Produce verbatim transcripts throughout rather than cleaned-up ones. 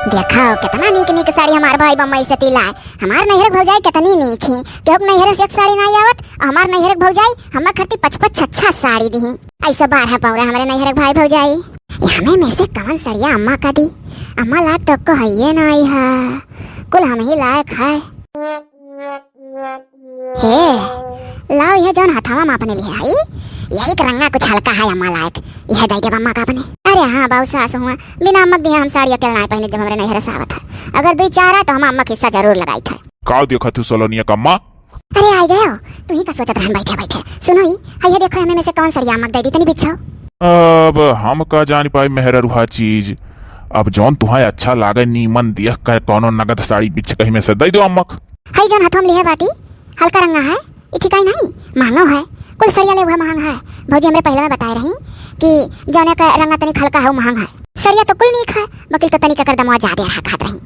देखो, केतना नीक नीक साड़ी हमार भाई बम्बई से तिलाए। हमार नैहर के भौजाई केतनी नीक ही। केहू के नैहर से एक साड़ी नाई आवत, हमार नैहर के भौजाई हमें खातिर पच पच छह छह साड़ी दिही। ऐसे बारह पौरा हमरे नैहर के भाई भौजाई। ये हमें में से कवन सड़िया अम्मा का दी? अम्मा लायक तो को हइये नाई है, कुल हम ही लायक है। हे, लाओ, यह जौन हथवा में अपने लिए है, यही के रंगा कुछ हल्का है अम्मा लायक, यह दे देब अम्मा का अपने। अरे हाँ बाऊ सास हुआ, बिना अम्मा के दिए हम साड़ी अकेले नाई पहने जब हमरे नैहर से आवत है। अगर दुई चार है तो हम अम्मा के हिस्सा जरूर लगाई थे। का देखत हू सलोनिया का अम्मा? अरे आई गयो, तू ही का सोचत रहन बैठे बैठे। सुनो ही, है ये देखो हमें में से कौन सड़िया अम्मा के दे दी, तनी बिछो। अब हम का जान पाई मेहररुहा चीज। अब जौन तुहां अच्छा लागे नीमन देख के कौनो नगद साड़ी बिछ कहीं में से दे दो अम्मा के। हई जौन हथवा में लिहे बाटी, हल्का रंगा है, ई ठिकाई नहीं, महंगो है। कुल सड़िया ले हुआ महंग है। भौजी हमरे पहले में बताए रही कि जौने का रंगा तनिक हल्का है, उ महंग है। सड़िया तो कुल नीक है, बकिल तो तनिक एकर दमवा जादे रहा कहत रही।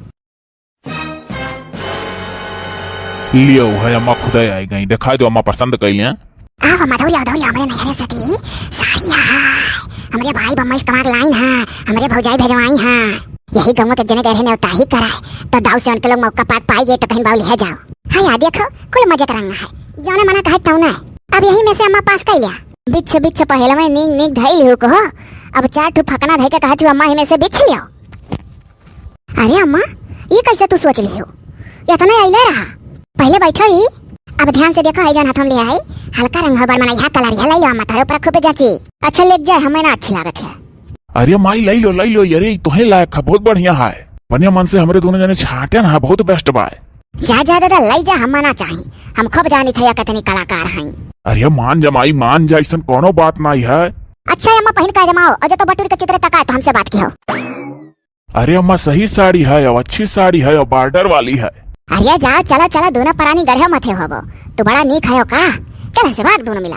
लियो है अम्मा खुदे आई गई, दिखाई दो अम्मा पसंद कैलिया। आवा मधौलिया, मधौलिया, हमरे नैहरे से दी साड़िया है। हमरे भाई बम्बई से कमा के लाइन है, हमरे भौजाई भेजवाई है। यही गंगो के जने गए रहे नेवताही कराए, तो दाऊ से उनके लोग मौका पाक पाई गए तो कहीं बाऊ लिहे जाओ। हाँ यार देखो, कुल मजे का रंग है, जौने मना कहे तौने। अब यही में से अम्मा पास कैलिया। बिच्छ बिच्छ पहलवे नीक नीक धइल हु को, अब चार ठो फकना धइ के कहत हु अम्मा ही में से बिछ लियो। अरे अम्मा, ई कैसे तू सोच लिहो? इतने अइले रहा। पहले बैठो ही। अब ध्यान से देखो, है जौन हथवा में ले आई, हल्का रंग हो बड़ मनई, हा कलरिया ले लो अम्मा, तारे ऊपर खूब जची। अच्छा लेके जाए, हमें ना अच्छी लागत है। अरे माई, ले लो, ले लो, अरे ई तोहे लायक है, बहुत बढ़िया है। बढ़िया मन से हमरे दोनों जने छाटे ना, बहुत best बाय। जा जा दादा, ले जा, हमें ना चाही, हम खूब जानी थे या कितनी कलाकार हैं। अरे मान जा माई, मान जा, ऐसन कोनो बात नहीं है। अच्छा अम्मा, पहिन का जमाओ, और जो तो बटुर के चित्रे तकाए तो हमसे बात की हो। अरे अम्मा, सही साड़ी है और अच्छी साड़ी है और border वाली है। अरे जाओ, चलो, चलो, दोनों परानी गढ़े मथे होबो। तू बड़ा नीक है का? चल, हंसे भाग दोनों मिला।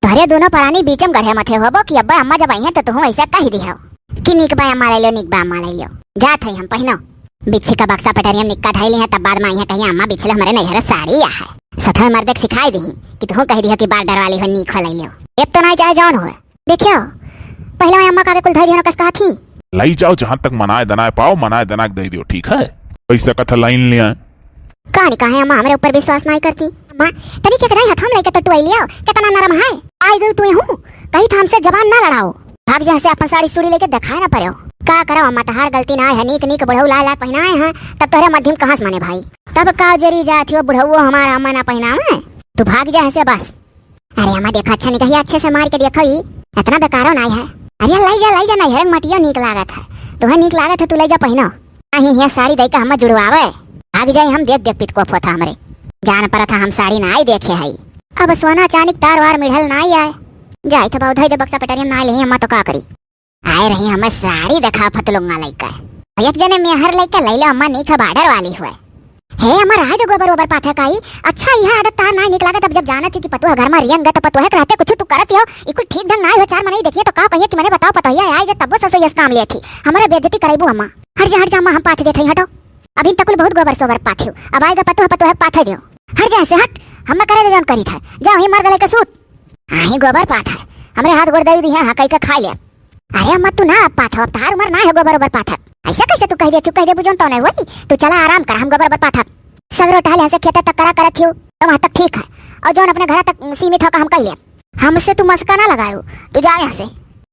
तोहरे दोनों परानी बीच में गढ़े मथे होबो कि अब्बा अम्मा जब आई हैं तो तुहूँ ऐसे कह दिहो कि नीक बा अम्मा ले लो, नीक बा अम्मा ले लो। जात है हम पहिनो। बिच्छी का बक्सा पटरिया निक्का धई ली है, तब बाद में आई है कहीं अम्मा बिछले हमारे नैहर साड़ी आ है। सथवे मर्दे के सिखाई दी कि तुहूँ कह दिहो कि border वाली हो, नीक हो ले लो। अब तो ना चाहे जौन हो। देखियो, पहले मैं अम्मा का आगे कुल धई दिहन, कस कहा थी। लई जाओ, जहाँ तक मनाए दनाए पाओ, मनाए दनाए के दे दियो, ठीक है? पैसा कथा लाइन ले आए। का नहीं कहे अम्मा, हमरे ऊपर विश्वास नहीं करती। अम्मा, तनी के नहीं हथम लेके तो टुआई लियो, कितना नरम है। आई गई तू हूँ, कही था हमसे जबान ना लड़ाओ। भाग जा से अपन साड़ी सुड़ी लेके दिखाए ना पड़ो। का करो अम्मा, तहार गलती ना है, नीक नीक बुढ़ऊ लाए लाए पहनाए हैं, तब तोहरे मध्यम कहाँ से माने भाई? तब का जरी जात हो बुढ़ऊ हमारा अम्मा ना पहनावे? तू भाग जा से बस। अरे अम्मा देखा, अच्छा निकहिया अच्छे से मार के देखो, ई इतना बेकारो नाई है। अरे लई जा, लई जा, नैहर के मटियो नीक लागत है, तुहे नीक लागत है, तू लई जा पहिनो। अही हिया साड़ी दई के हम्मा जुड़वावे। भाग जाई हम, देख देख पितको फोथा हमरे। जान परत है हम साड़ी नाई देखे हई। अब सोना चानी के तार वार मिढ़ल नाई आए। जाई तो बाऊ धई दे बक्सा पेटरिया में नाई लेही अम्मा तो का करी। आए रही हमें साड़ी देखा फतलुंगा लइका। एक जने मेहर लइका लइले अम्मा नीक border वाली हुए। हे अम्मा रहा जो गोबर ओबर पाथे काई। अच्छा यह आदत तार नाई नीक लागत। अब जब जानत ही कि पतोह घर में रियंग त पतोह के रहते कुछ तू करत हो, ई कुल ठीक ढंग नाई हो। चार मनई देखिए तो का कहिए कि मने बताओ पतोहिया आई गए तब्बो ससो यस काम लेत ही। हमारे बेइज्जती करैबू अम्मा। हट जा हट जा अम्मा हम पाथ देत हई हटो। अभी तक कुल बहुत गोबर सोबर पाथे हो। अब आएगा पतोह पतोह के पाथे दियो। हट जा से हट। हम करे दे जौन करी था। जा वहीं मर्द लेके सूत। आही गोबर पाथ है, हमरे हाथ गोड़ दई दी है, हाँ, कई के खाई ले। अरे अम्मा तू ना पाथ हो, अब तार उमर ना है गोबर ओबर पाथ है। ऐसा कैसे तू कह दे, तू कह दे बुझन तो नहीं वही। तू चला आराम कर, हम गोबर ओबर पाथ है। सगरो टहले हंसे खेते तक करा करत हियो, तो वहाँ तक ठीक है। और जौन अपने घर तक सीमित हो का हम कह ले। हमसे तू मस्का ना लगायो, तू जा यहाँ से।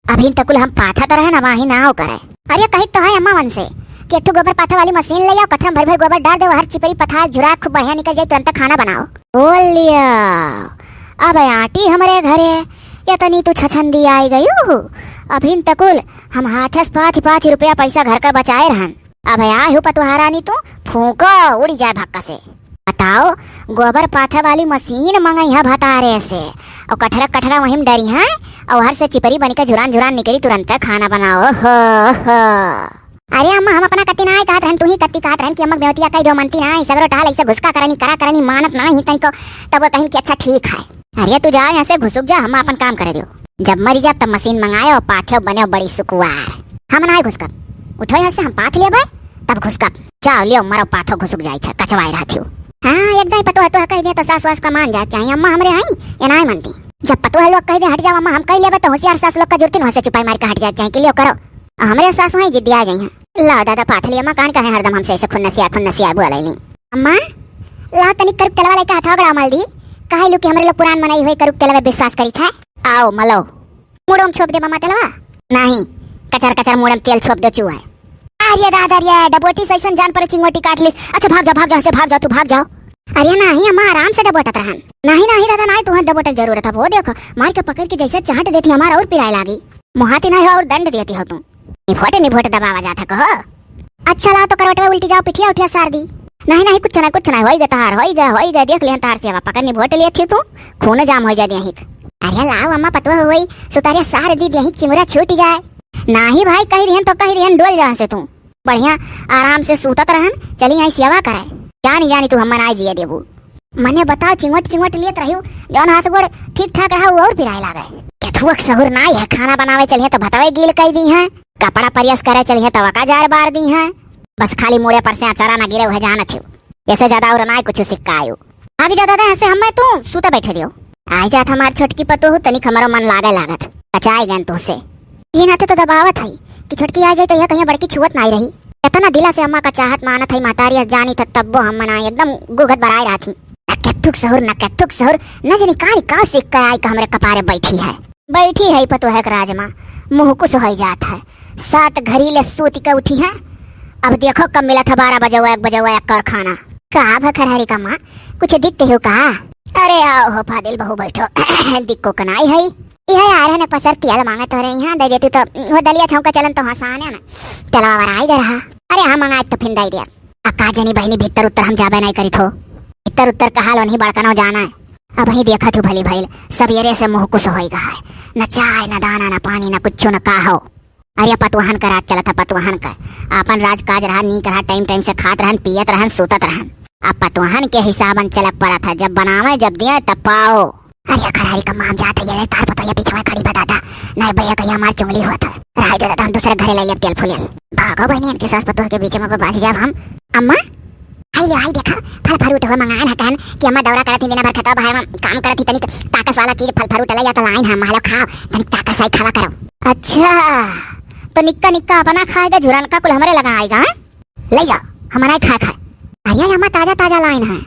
अभी तक कुल हम पाथा तो रहे ना, वहीं ना हो करे। अरे कही तो है अम्मा मन से कि एक ठो गोबर पाथा वाली मशीन ले आओ, कठरा में भर भर गोबर डाल दे, हर चिपरी पथा झुरा खूब बढ़िया निकल जाए, तुरंत खाना बनाओ। बोल लिया, अब आटी हमरे घरे, या तनी तू छछंदी आई गयू। अभिन तकुल हम हाथे से पाँच पाँच रुपया पैसा घर का बचाए रहन। अब आए हो पतुहारानी तू, फूको उड़ी जाए भक्का से। बताओ, गोबर पाथे वाली मशीन मंगई है भतारे से, और कठरा कठरा वहीं में डरी है, और हर से चिपरी बनी के झुरान झुरान निकली, तुरंत खाना बनाओ। हो हो। अरे अम्मा, हम अपना कत्ती ना आए कहत रहन, तू ही कत्ती कहत रहन कि अम्मा बेवतिया कह दो, मनती ना, सगरो टहल ऐसे घुसका करनी, करा करनी, मानत ना ही तनिको, तब वो कहिन कि अच्छा ठीक है। अरे तू जा यहाँ से, घुसुक जा, हम अपन काम करे दियो। जब मरी जाब तब मशीन मंगाए और पाथेव बने बड़ी सुकुवार। हम ना घुसकब, उठो यहाँ से, हम पाथ लेबे तब घुसकब। जाओ लियो मरो पाथो, घुसुक जाई थे, कचवाए रहती हो। हाँ एकदम पतो है, तो कह दे तो सास वास का मान जाए चाहिए, अम्मा हमरे आई ये ना मनती। जब पतो है लोग कह दे हट जाओ अम्मा, हम कह लेबे तो होशियार सास लोग का जुर्ती वहाँ से चुपाई मार के हट जाए चाहिए कि लियो करो। हमरे सासु हैं जिद्दी आ जाई हैं। ला दादा पाथली अम्मा, कान काहे हरदम हमसे ऐसे खुन्नसिया, खुन्नसिया बोलैली? अम्मा, ला तनिक करुक तेलवा लइके हथवा गोड़वा मल दी। काहे लू कि हमरे लोग पुरान मनई होई करुक तेलवा विश्वास करित है। आओ, मलो। मुड़ो में छोप देबा अम्मा तेलवा? नाहीं, कचर कचर मुड़े में तेल छोप दे चुआ है। अरे दादा रे, डबोटी से ऐसन जान परे चिंगोटी काट लिस। अच्छा भाग जाओ, भाग जाओ, ऐसे भाग जाओ, तू भाग जाओ। अरे नाहीं अम्मा, आराम से डबोटत रहन। नाहीं, नाहीं दादा, नाहीं, तुहैं डबोटे के जरूरत है। वो देखो, मार के पकड़ के जैसे चाट देती हमार और पिराए लागी। मुहाती नाहीं हो और दंड देती हो तू। निभोट निभोट दबावा जात है कहो। अच्छा लाओ तो करवटवा उल्टी जाओ, पिठिया उठिया सार दी। नाहीं, नाहीं, कुछ नाहीं, कुछ नाहीं, होई गए तहार, होई गए, होई गए, देख लिहन तहार सेवा, पकड़ निभोट लिए थी तू, खून जाम हो जाए देहिक। अरे लाओ अम्मा पतवा होई, सुतारिया सार दी देहिक चिमुरा छूट जाए। नाहीं भाई, कही रहन तो कही रहन, डोल जान से तू। बढ़िया आराम से सूतत रहन, चली आई सेवा करे। जानी जानी तू हम मनाए जिए देबू। मने बताओ, चिंगट चिंगट लेत रहियो, जौन हाथ गोड़ ठीक ठाक रहा, वो और पिराए लागे। केथुआ के सहूर नाई है, खाना बनावे चलिए तो भतवे गील कई दी है, कपड़ा प्रेस करे चलिए तो वका जार बार दी है। बस खाली मुड़े पर से अचरा ना गिरे, वह जानत हो। ऐसे ज्यादा और नाई कुछ सिक्का आयो। भाग जा दादा, ऐसे हमें तू सूते बैठे दियो। आई जात हमार छोटकी पतोह, तनिक हमरो मन लागे लागत। कचाई गन तुहसे। ई नाते तो दबावत हई कि छोटकी आ जाई तो यह कहिया बड़की छुअत नाई रही। इतना दिला से अम्मा का चाहत मानत हई महतारी, जानी त तब्बो हम मनाई एकदम गुगत बराए रहत ही। न केथुक सहूर, न केथुक सहूर, न जनी कानी का सिक्का आई का हमरे कपारे बैठी है। बैठी है पतोह के राजमा, मुँह कुछ होई जात है। सात घड़ी ले सूत के उठी है। अब देखो कब मिलत है बारह बजे, एक बजे, एक कर खाना। का भखरहरी का माँ, कुछ दिखते हो का? अरे आओ हो फादिल बहू बैठो। दिक्को कनाई है। यह आ रहे न पसर तियल मांगत हो रही हैं, दे देती तो वो दलिया छौंका चलन तो हंसाने न। तेलवा वर आई दे रहा। अरे हाँ मंगाए तो फिर दे दिया। आ का जनी बहनी भीतर उत्तर हम जाबे नहीं करी थो। भीतर उत्तर कहा लो नहीं बड़कनो जाना है। अब ही देखा तू भली भइल, सबेरे से मुँह कुछ होई गा है। न चाय, न दाना, न पानी, न कुछ, न का हो। अरे पतुहन का राज चलत है, पतुहन का। आपन राज काज रहा, नीक रहा, टाइम टाइम से खात रहन, पियत रहन, सूतत रहन। अब पतुहन के हिसाबन चलक पड़त है, जब बनावे, जब दिए, तब पाओ। अरे खरारी का माम जात है, ये तार पतोह ये पीछे में खड़ी बा दादा। नहीं भैया कहीं हमार चुंगली हुआ था। रहाई दे दादा, हम दूसरे घरे ले लेब तेल फुलेल। भागो बहनी, इनके सास पतोह के बीच में बाज जाब हम। अम्मा, हाय ले, हाय देखा, फल फ्रूट हुआ मंगाए न कहन कि अम्मा दौरा करत ही, दिन भर खेतवा बाहर में काम करत ही, तनिक ताकस वाला चीज फल फ्रूट ले जा तो लाइन है, महलो खाओ, तनिक ताकस आई खावा करो। अच्छा, तो निक्का निक्का अपना खाए के झुरन का कुल हमरे लगा आएगा, हैं? ले जाओ, हमारा ही खाए खाए। अरे अम्मा ताजा ताजा लाइन है,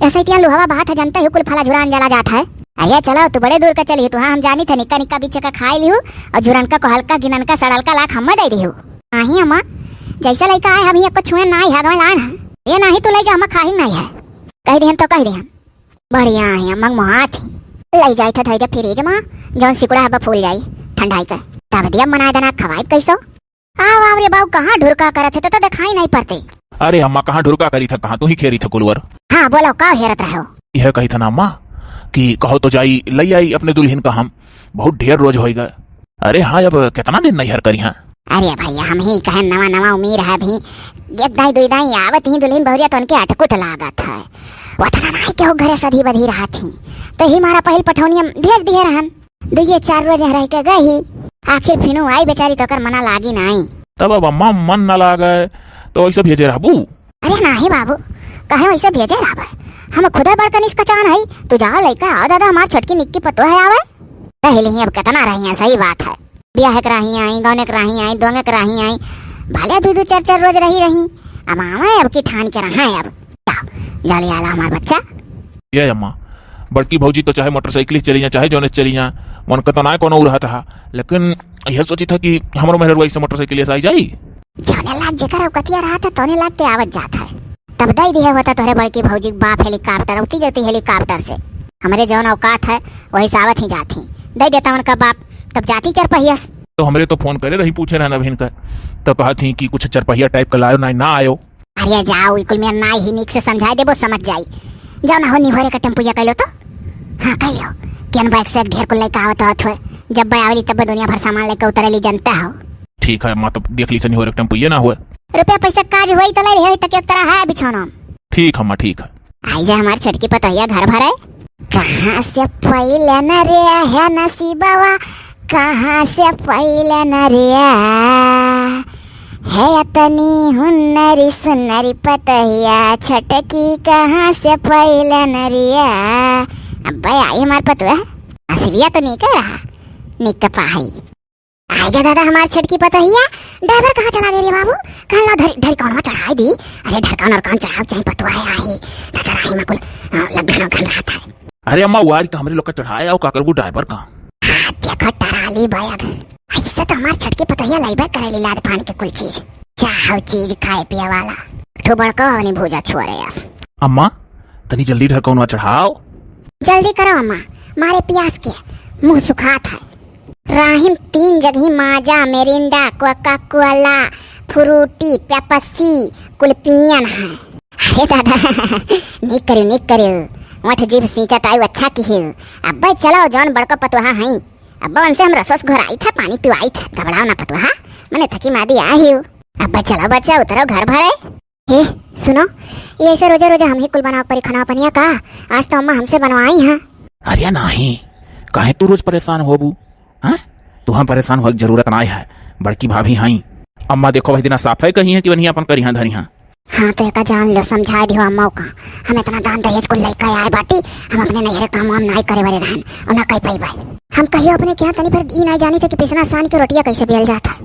ऐसे इतिया लुहवा बात है, जनते ही कुल फला झुरान जला जात है। अरे चलो, तू बड़े दूर का चली, तू हाँ हम जानी थे, निक्का निक्का बीच का खाए लिहू और झुरन का कोहल का गिनन का सड़ल का लाख हम्मा दे दिहू। नाही अम्मा, जैसे लइका आए हम ही एको छुए नाही है, गवे लान है। ये नाही तू ले जा, हम खाही नाही है। कह दिहन तो कह दिहन। बढ़िया है अम्मा, मोहात ही। ले जाई था धई दे फ्रिज में, जौन सिकुड़ा हबा फूल जाई, ठंडाई के। तब दिया मनाए देना खवाई कैसो। आओ, आओ रे बाबू, कहाँ ढुरका करत है, तो, तो दिखाई नहीं पड़ते। अरे अम्मा, कहाँ ढुरका करी था, कहाँ तू ही खेरी था कुलवर। हाँ, बोलो, का हेरत रहो? यह कही था ना अम्मा कि कहो तो जाई, ले आई अपने दुल्हन का हम, बहुत ढेर रोज होइगा। अरे हाँ, अब कितना दिन नैहर करी हाँ? अरे भैया, हम ही कहे नवा नवा उम्मीद है भी, एक दाई दुई दाई आवत ही दुल्हन बहुरिया तो उनके अटकुट लागत है, वतना नाई केहू घरे सधी बधी रहत ही, तो ही मारा पहिल पठौनिया भेज दिए रहन। दुइये चार रोज यहाँ रह के गई, आखिर फिनू आई बेचारी तो ओकर मना लागी नाई। तब अब अम्मा मन न लागे तो ऐसे भेजे रहबू? अरे नाही बाबू, कहे वैसे भेजे रहबे? हम खुदे बड़कनिस कचान हई। तू जाओ लइका, आओ दादा, हमार छोटकी निक्की पतोह है आवे। रह लिही अब कितना रही है, सही बात है। बियाह के रही आई, गौने के रही आई, दोंगे के रही आई, भले दू दू चार चार रोज रही रही। अब आवे अब की ठान के रहा है अब। जाओ, जा ले आला हमार बच्चा। ये अम्मा, बड़की भौजी तो चाहे मोटरसाइकिल से चली जा, चाहे जौने से चली जा, उनका तो ना कोनो उरहत रहा, लेकिन यह सोची था कि हमरो मेहररुआ ऐसे मोटरसाइकिल से आई जाई। जौने लाग जेकर औकतिया रहा था, तौने लाग ते आवत जात है। तब दई दिहे होता तोहरे बड़की भौजी के बाप हेलीकॉप्टर, उती जती हेलीकॉप्टर से। हमरे जौन औकात है, वही से आवत ही जात ही। दई देता उनका बाप, तब जाती चरपहिया से। तो हमरे तो फोन करे रही, पूछे रहन अभिन का, तो कहत ही कि कुछ चरपहिया टाइप का लायो ना, ना आयो। अरे जाओ, ई कुल में नाई ही, नीक से समझाई देबो, समझ जाई। जाओ ना हो, निहोरे का टेम्पुया कह लो तो। हाँ, कह लो। केन बाइक से ढेर कुल लइका आवत होत हुए। जब बे आवेली तब दुनिया भर सामान लेके उतरेली, जनता हो। ठीक है अम्मा, तब देख ली से निहोरे का टेम्पुया ना हुए। रुपया पैसा काज होई तो ले लिहे, तक एक तरह है बिछौना। ठीक है अम्मा, ठीक है। आई जा हमार छोटकी पतोहिया घर भरे। कहाँ से पहिले न रे है नसीबवा, कहाँ से पहिले न रे है अतनी हुन्नरी सुन्नरी पतोहिया छोटकी, कहाँ से पहिले न रे। अब्बे आई हमार पतोह, नसीबिया तो नीक रहा, नीक पाही। आइगा दादा हमार छटकी पतोहिया, ड्राइवर कहाँ चला गए रे बाबू? कहला धर, ढरकौनवा चढ़ाई दी। अरे ढरकौन और कौन चढ़ाव चाहे पतोह है आही। दादा राही में कुल, अ, लग्घन उग्घन रहत है। अरे अम्मा, वार का हमरे लोग का चढ़ाए आओ, का करबू ड्राइवर का? हाँ, देखो टराली बैग। ऐसे तो हमार छटकी पतोहिया लाइबे करेली लाद फान के कुल चीज। चाहो चीज खाए पिए वाला। ठो बड़का हवनी भूजा छोरे अस। अम्मा, तनी जल्दी ढरकौनवा चढ़ाओ। जल्दी करो अम्मा, मारे प्यास के मुंह सुखात है। राहिम तीन जगही Maaza, Mirinda, Coca Cola, Frooti, Pepsi, कुल पियन है। अरे दादा, निक करियो, निक करियो। ओठ जीभ सींचत आयु, अच्छा किहियो। अब्बे चलो, जौन बड़को पतोहा हई, अब्बे उनसे हम रसोस घोराई था, पानी पिवाई था। घबराओ ना पतोहा, मने थकी मादी आई हूँ। अब्बे चलो बच्चा, उतरो घर भरे। ए, सुनो, ये ऐसे रोजे रोजे हम ही कुल बनाओ परी खाना पनिया का? आज तो अम्मा हमसे बनवाई हैं। अरे नाही, काहे तू रोज परेशान होबू? हाँ? तू हम परेशान होए के जरूरत नाय है, बड़की भाभी हई। अम्मा देखो वही दिना साफ है कही है कि वही अपन करिहाँ धरिहाँ। हाँ, तो एका जान लो, समझाए दिहो अम्मा का। हम इतना दान दहेज कुल लइका आए बाटी, हम अपने नैहरे काम वाम नाई करे वाले रहन, और ना कह पाइबे। हम कहियो अपने क्या तनी भर ई नाई जानी थे कि पिसना सान के रोटिया कैसे बेल जात है।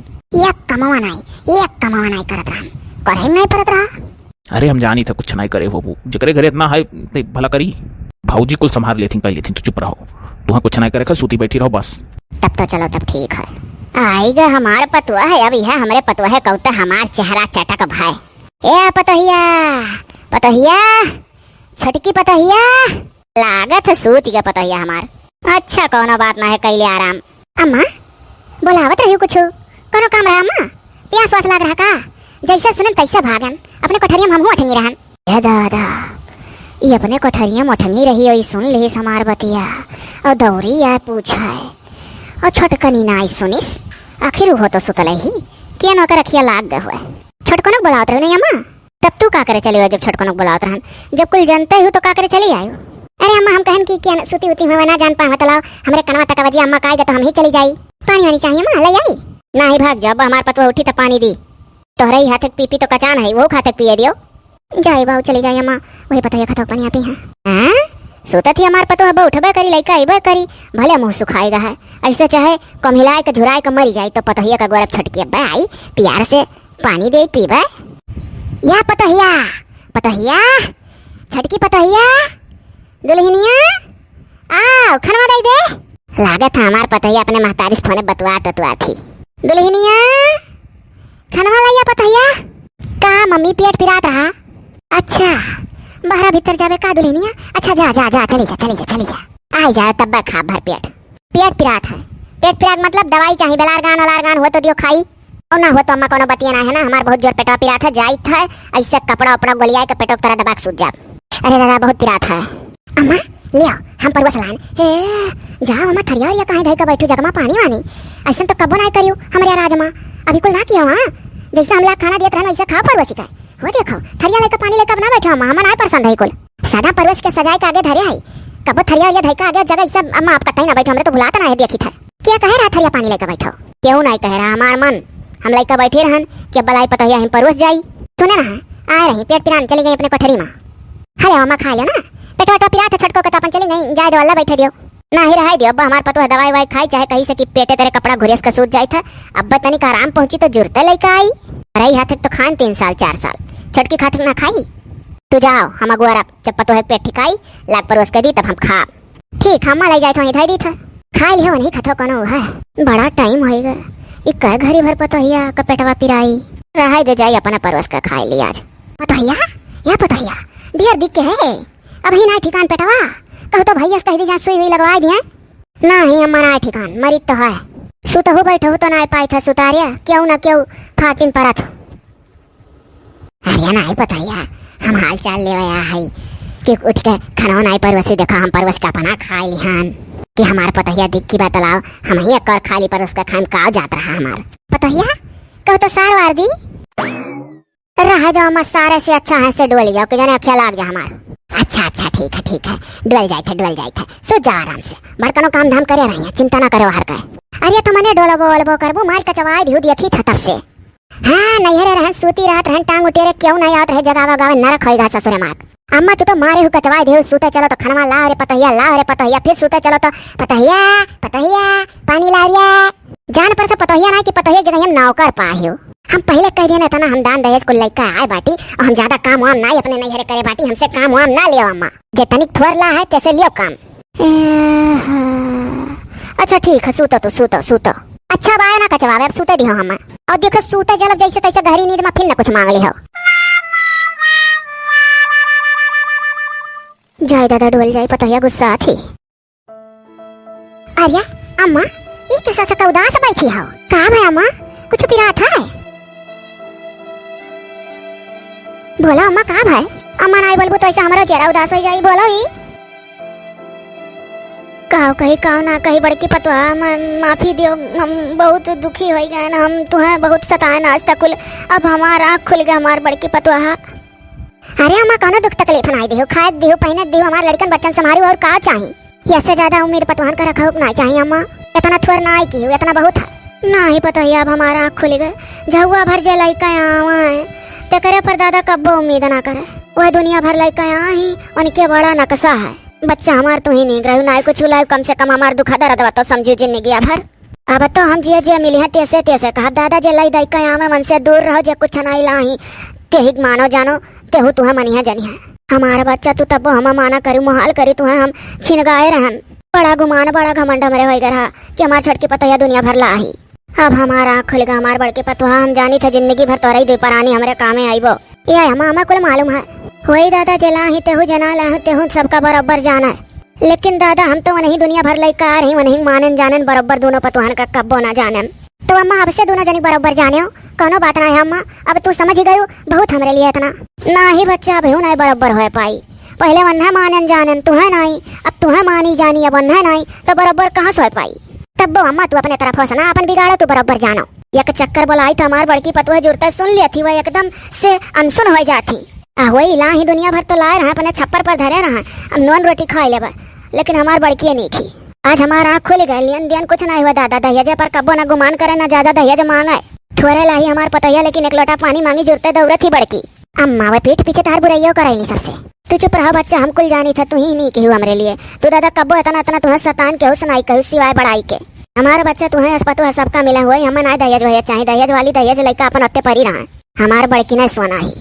एक कमावा नाई, एक कमावा नाई करत रहन, करे नाई परत रहा। अरे हम जानी था कुछ नाई करे होबू, जेकरे घरे इतना है ते भला करी। भौजी कुल संभाल लेथिन, कर लेथिन, तू चुप रहो। तुहाँ कुछ नाई करे खा, सूती बैठी रहो बस। तब तो चलो, तब ठीक है। आइगा हमार पतोह है, अब यह हमरे पतोह है, कौता हमार चेहरा चटक भाई। ए पतोहिया, पतोहिया, छटकी पतोहिया। लागत है सूत गए पतोहिया हमार। अच्छा, कौनो बात ना है, कैले आराम। अम्मा, बोलावत रही कुछ, कौनो काम रहा अम्मा? प्यास वास लाग रहा का? जैसे सुनन तैसे भागन, अपने कोठरिया में हमहू अठंगी रहन। ए दादा, ई अपने कोठरिया में अठंगी रही, ई सुन लिहिस हमार बतिया, और दौरी आए पूछे, और छोटकनी नाई सुनिस, आखिर वो तो सुतले ही, किया नौकर अखिया लाग गए हुए। छोटकनक बोलावत रही नहीं अम्मा? तब तू का करे चली आयो जब छोटकनक बोलावत रहन? जब कुल जनते हो तो का करे चली आयो? अरे अम्मा, हम कहन कि, कि सूती उती हुआ ना जान पाए तलाव, हमरे कनवा तक बजिया अम्मा का आएगा तो हम ही चली जाई। पानी वानी चाहिए अम्मा, ले आई? नाही भाग जाओ, हमार पतोह उठी तो पानी दी। तोहरे ही हाथे के पीपी तो कचान है, वो खाते पिए दियो। जाई बाऊ, चली जाई अम्मा, वही पतोहिया खतक पानी आपी है। हाँ? सोता थी हमार पतोह अब उठबे करी, लइका अइबे करी, भले मुंह सुखाएगा है। ऐसे चाहे कम हिलाए के झुराए के मरी जाई तो पतोहिया का गोरब छटकी अब्बे आई, प्यार से पानी दे पीबे। या पतोहिया, पतोहिया, छटकी पतोहिया, दुल्हनिया, आओ, खनवा दे दे। लागत है हमार पतोहिया अपने महतारी से फोने बतुआ ततुआ थी। दुल्हनिया, खनवा लाइया पतोहिया। का मम्मी, पेट पिरात रहा? अच्छा, बहरा भीतर जाबे का दुल्हनिया? अच्छा, जा, जा, जा, चली जा, चली जा, चली जा। आई जा, तब खा भर पेट। पेट पिरात है। पेट पिरात मतलब दवाई चाही, बेलारगान, ओलारगान हो तो दियो खाई। और ना हो तो अम्मा कोनो बतिया ना है ना, हमार बहुत जोर पेटवा पिरात है, जाइत है, ऐसे कपड़ा उपड़ा गोलियाए के पेटवा के तरह दबा के सूत जाब। अरे दादा, बहुत पिरात है। अम्मा, ले आओ, हम परवस लान। हे, जाओ अम्मा, थरिया उरिया काहे धई के बैठू, जगमा पानी वानी। ऐसन तो कबो ना करियो, हमरे राजमा। अभी कुल ना किया हुआ, जैसे हम लाग खाना देत रहन, वैसे खाओ परवसी का। वो देखो, थरिया लेके पानी लेके अब ना बैठो अम्मा, हम ना पसंद है कुल। सदा परवस के सजाए के आगे धरे है, कबो थरिया उरिया धई के आगे जगह, ई सब अम्मा आप कतई ना बैठो, हमरे तो भुलात ना है, देखी था। क्या कहे रहा थरिया पानी लेके बैठो? केहू नाई कहे रहा, हमार मन। हम लइका बैठे रहन कि अब बलाई पतोहिया हम परोस जाई। सुने ना, आए रही, पेट पिरान चली गई अपने कोठरी में। हले अम्मा खा लो ना, पेटवा वेटवा पिरात है छटको के, तो अपन चली गई, जाए दो, अल्लाह बैठे दियो। नाही रहाई दियो, अब हमार पतोह दवाई ववाई खाई, चाहे कहीं से कि पेटे तेरे कपड़ा घुरेस के सूत जाइत है। अब तनिक आराम पहुंची तो जुरते लइका आई। रही हाथ तो खान तीन साल, चार साल, छटकी खातिर ना खाई। तू जाओ, हम अगुआ रख, जब पतोह के पेट ठिकाई, लाग परोस के दी, तब हम खाब। ठीक, हम ले जाए तो इधर ही था। खा लियो, नहीं खतो कोनो है। बड़ा टाइम होइगा। ई कै घड़ी भर पतोहिया का पेटवा पिराई। रहाई दे जाई, अपना परवस का खाई ली आज। पतोहिया, या पतोहिया, ढेर दिख के है। अब ही ना ठिकान पेटवा। कहू तो भैया से कह दी, जा सुई हुई लगवाई दिया। नाही अम्मा, ना ठिकान, मरी तो है। सुतहु बैठहु तो ना पाई था सुतारिया, क्यों ना क्यों फाटिन परत। अरे नाही पतोहिया, हम हाल चाल लेवे आ हई कि उठ के खाना नाही परवसी, देखा हम परवस के अपना खाई लिहान कि हमार पतोहिया दिख की बात लाओ, हम ही एक और खाली परवस के खान का जात रहा हमार। पतोहिया, कहू तो सार वार दी। रह जाओ, मत सारे से अच्छा है से डोल जाओ कि जाने अखिया लाग जा हमार। अच्छा, अच्छा, ठीक है, ठीक है, डोल जाए थे, डोल जाए थे, सो जाओ आराम से, बड़कनो काम धाम करे रही है, चिंता ना करो हर के। अरे तो मने डोलबो ओलबो करबो, मार के चवाई दिहु देखी था तब से। हाँ, नैहरे रहन, सूती रहत रहन, टांग उटेरे क्यों नहीं आवत रहे, जगावा गावे नरक होइगा ससुरे मात। अम्मा, तू तो मारे हु कचवाए देहु, सूते चलो तो खनवा लाव रे पतोहिया, लाव रे पतोहिया, फिर सूते चलो तो पतोहिया, पतोहिया, पानी लाव रे। जान पर से पतोहिया ना कि पतोहिया के जगह हम नौकर पाए हो। हम पहिले कह दिया ना, इतना हम दान दहेज कुल लइका आए बाटी, और हम ज्यादा काम वाम ना अपने नैहरे करे बाटी, हमसे काम वाम ना लियो अम्मा। जे तनिक थोर ला है, तैसे लियो काम। एहा। अच्छा ठीक है, सूतो तू, सूतो, सूतो। अच्छा बाय ना कचवावे, अब सूते दिहो हम। और देखो सूते चलब जैसे तैसे गहरी नींद में फिर न कुछ मांग लिहो। जाए दादा डोल जाए, पतोहिया गुस्सा थी। अरे अम्मा, ई कैसा सा उदास बैठी हो? का भय अम्मा, कुछ पिरात है? बोलो अम्मा, का भय? अम्मा नाई बोलबू तो ऐसे हमारा चेहरा उदास हो जाई, बोलो ही। काव कही, काव ना कही, बड़की पतोहा, म-, माफी दियो, हम बहुत दुखी हो गए ना, हम तुहें बहुत सताए ना आज तक कुल, अब हमार आँख खुल गए, हमार बड़की पतोहा। अरे अम्मा, कौनो दुख तकलीफ नाई दिहो, खाए दिहो, पहने दिहो, हमार लड़कन बच्चन संभारू, और का चाही? इससे ज्यादा उम्मीद पतोहन का रखा ना चाही अम्मा, इतना थोर ना आई की, इतना बहुत है। नाही पतोहिया, अब हमार आँख खुल गए, झउआ भर जे लइका आवा है, तेकरे पर दादा कब्बो उम्मीद ना करे, वह दुनिया भर लइका आई, उनके बड़ा नक्शा है। बच्चा हमार तू ही नीक रहू, नाई कुछ लायू, कम से कम हमार दुख दर्द बा तो समझू जिंदगिया भर। अब तो हम जिए जिए मिली हैं, तेसे तेसे कहब, दादा जे लाई दाई का आवे, मन से दूर रहो, जे कुछ नाई लाही, तेहिक मानो जानो, तेहू तुहे मनिहा जनिहा। हमार बच्चा तू तब्बो हम माना करू, मोहाल करी तुहे हम छिनगाए रहन। बड़ा गुमान, बड़ा घमंड हमरे होई गए रहा कि हमार छोटकी पतोहिया दुनिया भर लाही। अब हमार आँख खुल गए, हमार बड़की पतोहा, हम जानी थे जिंदगी भर तोरई दुई परानी हमरे कामे आईबो। ये अम्मा, अम्मा कुल मालूम है। वही दादा, जे लाही तेहू, जे ना लाही तेहू, सबका बराबर जाना है। लेकिन दादा, हम तो वही दुनिया भर लइका आ रही, वही मानन जानन बराबर, दोनों पतोहन का कब्बो ना जानन। तो अम्मा, अब से दोनों जनी बराबर जाने हो, कौनो बात ना है अम्मा। अब तू समझ ही गयू, बहुत हमरे लिए इतना। नाही बच्चा, अब हूँ नहीं बराबर हो पाई। पहले वन्हे मानन जानन, तुहे नाही, अब तुहे मानी जानी, अब वन्हे नाही, तो बराबर कहाँ से हो पाई? तब्बो अम्मा, तू अपने तरफ होस ना, अपन बिगाड़ो, तू बराबर जानो। एक चक्कर बोलाई तो हमार बड़की पतोह जुरते सुन लेती, वह एकदम से अनसुन हो जाती। आ वही लाही दुनिया भर तो लाए रहा, अपने छप्पर पर धरे रहा, अब नॉन रोटी खाई लेबा, लेकिन हमार बड़की नहीं खी। आज हमार आँख खुल गए, लियन दियन कुछ नहीं हुआ दादा, दहेजे पर कब्बो ना गुमान करे, ना ज्यादा दहेज मांगे। थोरे लाही हमार पतोहिया, लेकिन एक लोटा पानी मांगी जुरते दौड़त ही बड़की। अम्मा, वह पीठ पीछे तार बुराइयों करैली सबसे। तू चुप रहो बच्चा, हम कुल जानी था, तू ही नहीं कहू हमरे लिए। तू दादा कब्बो इतना, इतना तुहे सतान केहू सुनाई कहू सिवाय बड़ाई के। हमार बच्चा तुहे अस पतोह सबका मिला हुआ, हमें ना दहेज वहेज चाही, दहेज वाली दहेज लइका अपन अत्ते परी रहा। हमार बड़की नहीं सोना ही।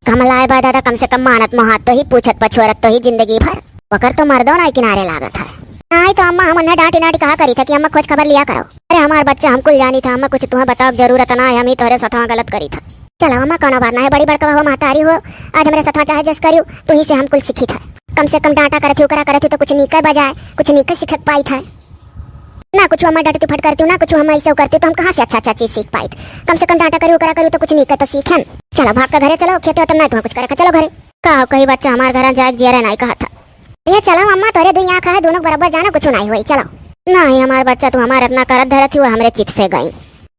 कम लाए बा दादा, कम से कम मानत मोहात तो ही, पूछत पछोरत तो ही जिंदगी भर। ओकर तो मर्दो नाई किनारे लागत है। नाई तो अम्मा, हम उन्हें डांटी डांटी कहा करी था कि अम्मा खोज खबर लिया करो। अरे हमार बच्चा, हम कुल जानी था अम्मा, कुछ तुहे बताओ जरूरत ना है, हम ही तोहरे सथवा गलत करी था। चलो अम्मा, कौनो बात ना है, बड़ी बड़का हो, महतारी हो, आज हमरे सथवा चाहे जस करियो, तू ही से हम कुल सीखी था। कम से कम डांटा करत ही, ओकरा करत ही तो कुछ नीके बजाए, कुछ नीके सीखे के पाई था। ना कुछ हम डटती फटकरती हूँ, ना कुछ हम ऐसे करती हूँ, तो हम कहाँ से अच्छा अच्छा चीज सीख पाई? कम से कम डांटा करी, ओकरा करी तो कुछ नीक तो सीखन। चलो भाग के घरे चलो, खेते होते नहीं तुम्हें कुछ करे, चलो घरे। का हो कही बच्चा, हमार घर जाए के जियरे नहीं कहा था। ये चलो अम्मा, तोरे दुई आँख है, दोनों बराबर जानो, कुछ नहीं हुई, चलो। नहीं हमार बच्चा, तू हमार इतना करत धरत ही, वो हमरे चित से गई।